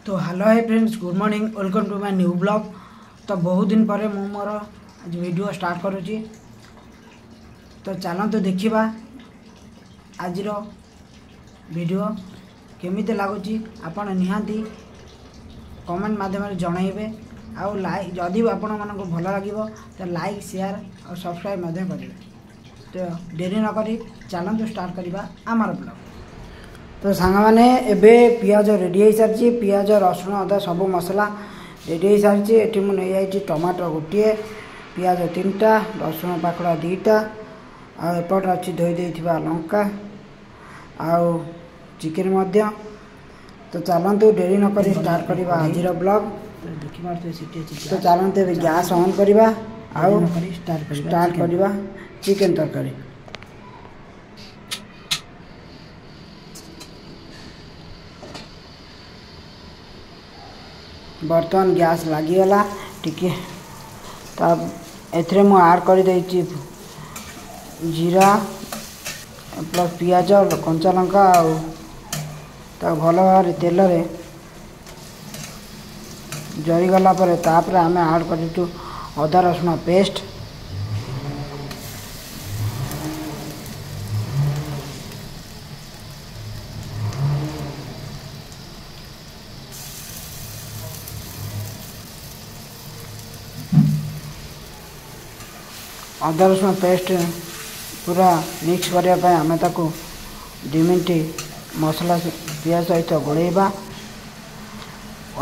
ତ hello hi friends, good morning, welcome to my new blog. ତ ବହୁତ ଦିନ ପରେ ମୁଁ ମୋର ଆଜି ଭିଡ଼ିଓ ଷ୍ଟାର୍ଟ କରୁଛି। ତ ଚାଲନ୍ତୁ ଦେଖିବା ଆଜିର ଭିଡ଼ିଓ କେମିତି ଲାଗୁଛି। ଆପଣ ନିହାତି କମେଣ୍ଟ ମାଧ୍ୟମରେ ଜଣାଇବେ, ଆଉ ଲାଇକ୍ ଯଦି ଆପଣମାନଙ୍କୁ ଭଲ ଲାଗିବ ତ ଲାଇକ୍, ସେୟାର ଆଉ ସବସ୍କ୍ରାଇବ୍ ମଧ୍ୟ କରିବେ। ତ ଡେରି ନକରି ଚାଲନ୍ତୁ ଷ୍ଟାର୍ଟ କରିବା ଆମର ବ୍ଲଗ୍। ତ ସାଙ୍ଗମାନେ, ଏବେ ପିଆଜ ରେଡ଼ି ହୋଇସାରିଛି। ପିଆଜ, ରସୁଣ, ଅଦା ସବୁ ମସଲା ରେଡ଼ି ହୋଇସାରିଛି। ଏଠି ମୁଁ ନେଇଯାଇଛି ଟମାଟୋ ଗୋଟିଏ, ପିଆଜ 3ଟା, ରସୁଣ ପାଖୁଡ଼ା 2ଟା, ଆଉ ଏପଟେ ଅଛି ଧୋଇ ଦେଇଥିବା ଲଙ୍କା ଆଉ ଚିକେନ୍ ମଧ୍ୟ। ତ ଚାଲନ୍ତୁ ଡେରି ନକରି ଷ୍ଟାର୍ଟ କରିବା ଆଜିର ବ୍ଲଗ୍। ଦେଖିପାରୁଥିବେ ସେଠି ଅଛି। ତ ଚାଲନ୍ତୁ ଏବେ ଗ୍ୟାସ୍ ଅନ୍ କରିବା ଆଉ ଷ୍ଟାର୍ଟ ଷ୍ଟାର୍ଟ କରିବା ଚିକେନ୍ ତରକାରୀ। ବର୍ତ୍ତମାନ ଗ୍ୟାସ୍ ଲାଗିଗଲା ଟିକେ। ତା ଏଥିରେ ମୁଁ ଆଡ଼୍ କରିଦେଇଛି ଜିରା ପ୍ଲସ୍ ପିଆଜ, କଞ୍ଚା ଲଙ୍କା, ଆଉ ତାକୁ ଭଲ ଭାବରେ ତେଲରେ ଜରିଗଲା ପରେ ତାପରେ ଆମେ ଆଡ଼୍ କରିଛୁ ଅଦା ରସୁଣ ପେଷ୍ଟ। ଅଦା ରସୁଣ ପେଷ୍ଟ ପୁରା ମିକ୍ସ କରିବା ପାଇଁ ଆମେ ତାକୁ 2 ମିନିଟ୍ ମସଲା ପିଆଜ ସହିତ ଗୋଳେଇବା।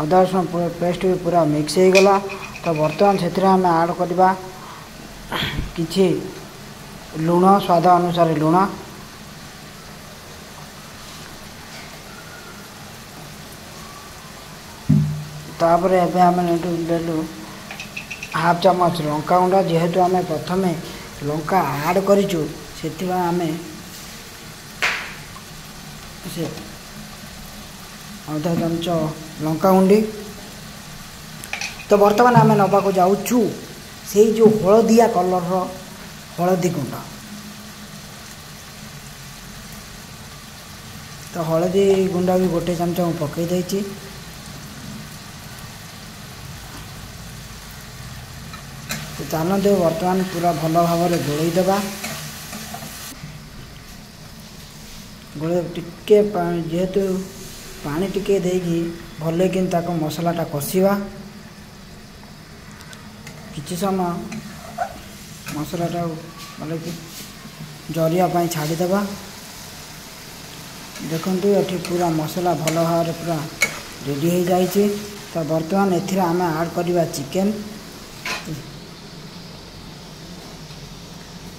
ଅଦା ରସୁଣ ପେଷ୍ଟ ବି ପୁରା ମିକ୍ସ ହେଇଗଲା। ତ ବର୍ତ୍ତମାନ ସେଥିରେ ଆମେ ଆଡ଼୍ କରିବା କିଛି ଲୁଣ, ସ୍ୱାଦ ଅନୁସାରେ ଲୁଣ। ତାପରେ ଏବେ ଆମେ ଦେଲୁ ହାଫ୍ ଚାମଚ ଲଙ୍କାଗୁଣ୍ଡ। ଯେହେତୁ ଆମେ ପ୍ରଥମେ ଲଙ୍କା ଆଡ଼୍ କରିଛୁ, ସେଥିପାଇଁ ଆମେ ସେ ଅଧା ଚାମଚ ଲଙ୍କାଗୁଣ୍ଡି। ତ ବର୍ତ୍ତମାନ ଆମେ ନେବାକୁ ଯାଉଛୁ ସେଇ ଯେଉଁ ହଳଦିଆ କଲର୍ର ହଳଦୀ ଗୁଣ୍ଡ। ତ ହଳଦୀ ଗୁଣ୍ଡ ବି ଗୋଟେ ଚାମଚ ମୁଁ ପକାଇ ଦେଇଛି। ତ ଚାଲନ୍ତୁ ବର୍ତ୍ତମାନ ପୁରା ଭଲ ଭାବରେ ଗୋଳେଇ ଦେବା। ଗୋଳେଇ ଟିକେ, ଯେହେତୁ ପାଣି ଟିକେ ଦେଇକି ଭଲକିନି ତାକୁ ମସଲାଟା କଷିବା। କିଛି ସମୟ ମସଲାଟାକୁ ଭଲକି ଜରିବା ପାଇଁ ଛାଡ଼ିଦେବା। ଦେଖନ୍ତୁ, ଏଠି ପୁରା ମସଲା ଭଲ ଭାବରେ ପୁରା ରେଡ଼ି ହେଇଯାଇଛି। ତ ବର୍ତ୍ତମାନ ଏଥିରେ ଆମେ ଆଡ଼୍ କରିବା ଚିକେନ୍।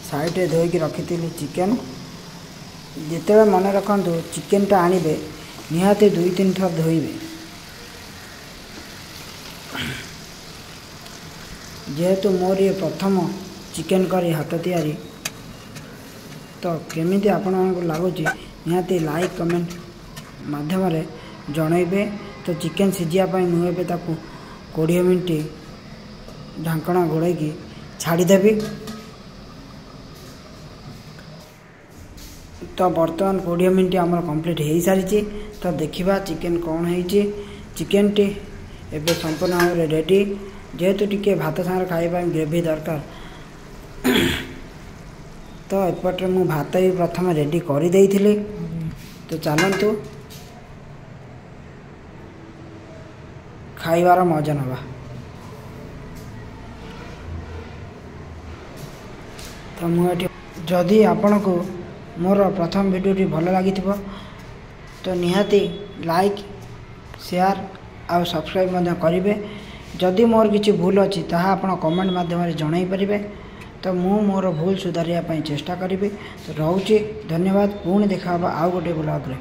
ସାଇଡ଼ରେ ଧୋଇକି ରଖିଥିଲି ଚିକେନ୍। ଯେତେବେଳେ ମନେ ରଖନ୍ତୁ, ଚିକେନ୍ଟା ଆଣିବେ ନିହାତି 2-3 ଥର ଧୋଇବେ। ଯେହେତୁ ମୋର ଇଏ ପ୍ରଥମ ଚିକେନ୍ କରି ହାତ ତିଆରି, ତ କେମିତି ଆପଣମାନଙ୍କୁ ଲାଗୁଛି ନିହାତି ଲାଇକ୍ କମେଣ୍ଟ ମାଧ୍ୟମରେ ଜଣାଇବେ। ତ ଚିକେନ୍ ସିଝିବା ପାଇଁ ମୁଁ ଏବେ ତାକୁ 20 ମିନିଟ୍ ଢାଙ୍କଣା ଘୋଡ଼େଇକି ଛାଡ଼ିଦେବି। ତ ବର୍ତ୍ତମାନ 20 ମିନିଟ୍ ଆମର କମ୍ପ୍ଲିଟ୍ ହେଇସାରିଛି। ତ ଦେଖିବା ଚିକେନ୍ କ'ଣ ହେଇଛି। ଚିକେନ୍ଟି ଏବେ ସମ୍ପୂର୍ଣ୍ଣ ଭାବରେ ରେଡ଼ି। ଯେହେତୁ ଟିକେ ଭାତ ସାଙ୍ଗରେ ଖାଇବା ପାଇଁ ଗ୍ରେଭି ଦରକାର, ତ ଏପଟରେ ମୁଁ ଭାତ ବି ପ୍ରଥମେ ରେଡ଼ି କରିଦେଇଥିଲି। ତ ଚାଲନ୍ତୁ ଖାଇବାର ମଜା ନେବା। ତ ମୁଁ ଏଠି, ଯଦି ଆପଣଙ୍କୁ ମୋର ପ୍ରଥମ ଭିଡ଼ିଓଟି ଭଲ ଲାଗିଥିବ ତ ନିହାତି ଲାଇକ୍, ସେୟାର ଆଉ ସବସ୍କ୍ରାଇବ୍ ମଧ୍ୟ କରିବେ। ଯଦି ମୋର କିଛି ଭୁଲ ଅଛି, ତାହା ଆପଣ କମେଣ୍ଟ ମାଧ୍ୟମରେ ଜଣାଇ ପାରିବେ। ତ ମୁଁ ମୋର ଭୁଲ ସୁଧାରିବା ପାଇଁ ଚେଷ୍ଟା କରିବି। ତ ରହୁଛି, ଧନ୍ୟବାଦ। ପୁଣି ଦେଖା ହେବ ଆଉ ଗୋଟିଏ ବ୍ଲଗ୍ରେ।